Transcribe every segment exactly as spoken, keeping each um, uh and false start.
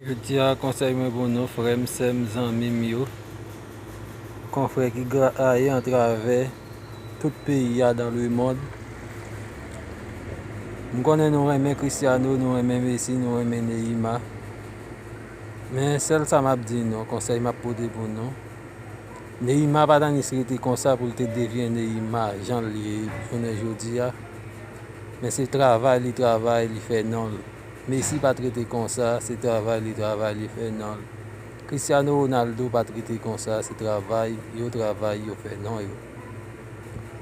Jodi a, konsèy mwen pou nou, frè m, sè m, zanmi m yo, konfrè ki gaye atravè tout peyi a, dans le monde. M konnen nou renmen Cristiano, nou renmen Messi, nou renmen Neymar. Men sèl sa m ap di nou, konsèy m ap pote pou nou, Neymar pa t annik rete konsa pou l te devyen Neymar jan l ye jounen jodi a. Men se travay li travay, li fè non l. Messi pa t rete konsa, se travay li travay, li fè non l. Cristiano Ronaldo pa t rete konsa, se travay yo travay, yo fè non yo.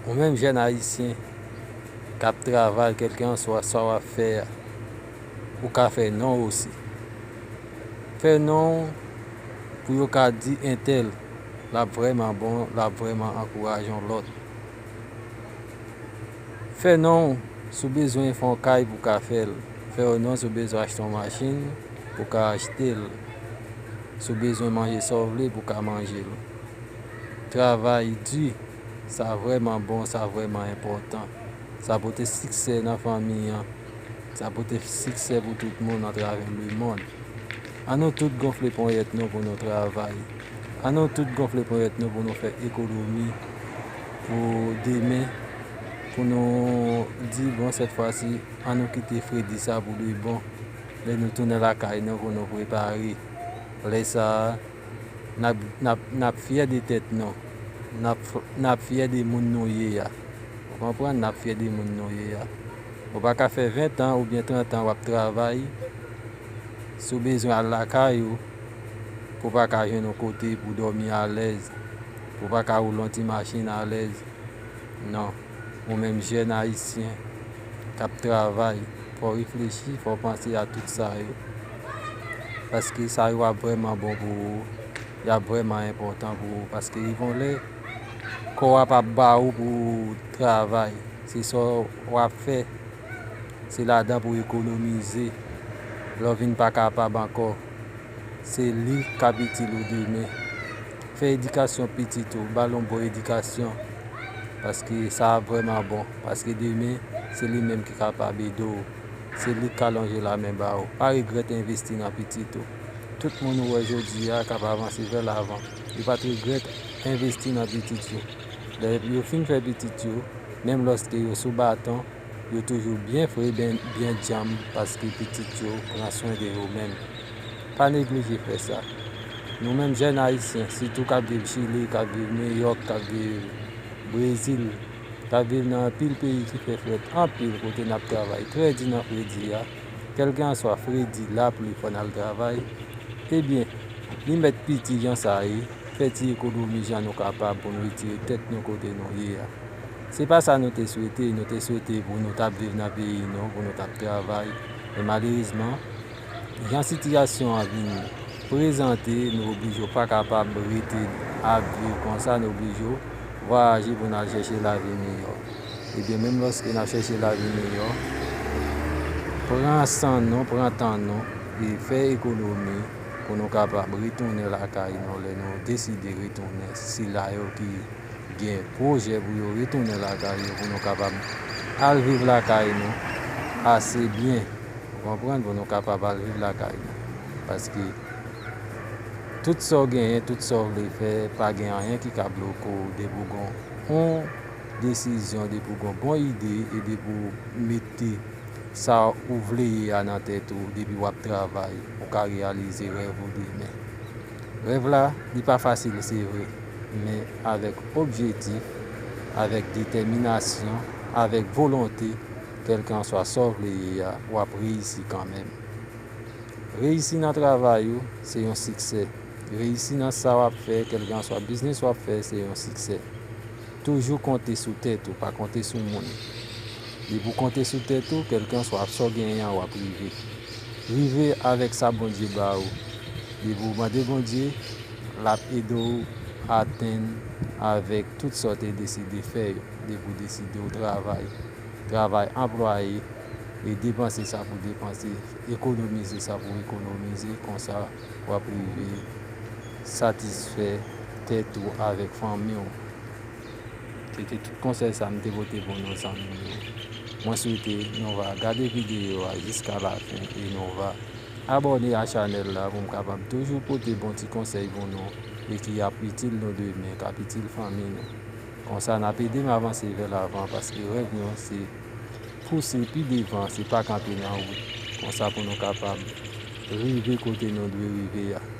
Ou menm jèn ayisyen k ap travay, kèlkanswa sa w ap fè a, ou ka fè non w osi. Fè non w pou yo ka di entèl, l ap vrèman bon, l ap vrèman ankouraje yon lòt. Fè non w si w bezwen fè yon kay pou w ka fè l. Fè w non si w bezwen achte yon machin pou w ka achte l. Si w bezwen manje sa w vle pou w ka manje l. Travay di, sa vrèman bon, sa vrèman enpòtan. Sa pote siksè nan fanmi an. Sa pote siksè pou tout moun atravè lemonn. An nou tout gonfle ponyèt nou pou nou travay. An nou tout gonfle ponyèt nou pou nou fè ekonomi pou demen, pou nou di, bon, sèt fwa si, an nou kite fredi sa pou de bon. Lè nou tounen lakay nou pou nou prepare. Lè sa a, n ap, n ap, n ap fyè de tèt nou. N ap, n ap fyè de moun nou ye a. Ou konprann? N ap fyè de moun nou ye a. Ou pa ka fè ven tan oubyen trant an w ap travay, si w bezwen al lakay ou, pou w pa ka jwenn yon kote pou w dòmi alèz, pou w pa ka woule yon ti machin alèz. Non. Ou menm jèn ayisyen k ap travay, fò w reflechi, fò w panse a tout sa yo. Paske sa yo ap vrèman bon pou ou, y ap vrèman enpòtan pou ou. Paske rive yon lè, kò w ap ap ba ou pou w travay. Se sa w ap fè, se ladan pou w ekonomize. Lè w vin pa kapab ankò, se li k ap itil ou demen. Fè edikasyon pitit ou, ba l yon bon edikasyon, paske sa ap vrèman bon, paske demen, se li menm ki kapab ede w, se li k ka lonje lamen ba ou. Pa regrèt envesti nan pitit ou. Tout moun ou wè jodi a k ap avanse vè lavan, yo pa t regrèt envesti nan pitit yo. Lè yo fin fè pitit yo, menm lòske yo sou baton, yo toujou byen fre, byen, byen djanm, paske pitit yo pran swen de yo menm. Pa neglije fè sa. Nou menm jèn ayisyen, sitou k ap viv Chili, k ap viv Nouyòk, k ap viv Brezil, k ap viv nan anpil peyi ki fè frèt anpil, kote n ap travay trè di nan fredi a, kèlkanswa fredi, lapli, fò n al travay. Ebyen, li mèt piti jan sa ye, fè ti ekonomi jan nou kapab pou nou retire tèt nou kote nou ye a. Se pa sa nou te swete, nou te swete pou nou t ap viv nan peyi nou, pou nou t ap travay. Men malerezman, jan sitiyasyon an vin prezante, nou oblije pa kapab rete ap viv konsa, nou oblije vwayaje pou n al chèche lavi miyò. Ebyen, menm lòske n ap chèche lavi miyò, pran san nou, pran tan nou, e fè ekonomi pou nou kapab retounen lakay nou lè nou deside retounen. Sila yo ki gen pwojè pou yo retounen lakay yo, pou nou kapab al viv lakay nou ase byen. Ou konprann? Pou nou kapab al viv lakay nou. Paske tout sa w genyen, tout sa w vle fè, pa gen anyen ki ka bloke w depi w gon yon desizyon, depi w gon bon ide e depi w mete sa ou vle ye a nan tèt ou, depi w ap travay, ou ka reyalize rèv ou demen. Rèv la, li pa fasil, se vre, men avèk objektif, avèk detèminasyon, avèk volonte, kèlkanswa sa w vle ye a, w ap reyisi kanmenm. Reyisi nan travay ou, se yon siksè. Reyisi nan sa w ap fè, kèlkanswa biznis w ap fè, se yon siksè. Toujou konte sou tèt ou, pa konte sou moun. Depi w konte sou tèt ou, kèlkanswa sa w genyen an, w ap rive. Rive avèk sa Bondye ba ou. Depi w mande Bondye, l ap ede w atenn avèk tout sa w te deside fè yo. Depi w deside w travay, travay anplwaye, e depanse sa pou depanse, ekonomize sa pou ekonomize, konsa w ap rive satisfè tèt ou avèk fanmi w. Se te tout konsèy sa m te pote pou nou, zanmi m yo. Mwen swete nou va gade videyo a jiska lafen e nou va Abòne a chanèl la pou m kapab toujou pote bon ti konsèy pou nou e ki ap itil nou demen, k ap itil fanmi nou. Konsa n ap ede m avanse vè lavan paske rèv nou se pouse pi devan, se pa kanpe nan wout. Konsa pou nou kapab rive kote nou dwe rive a.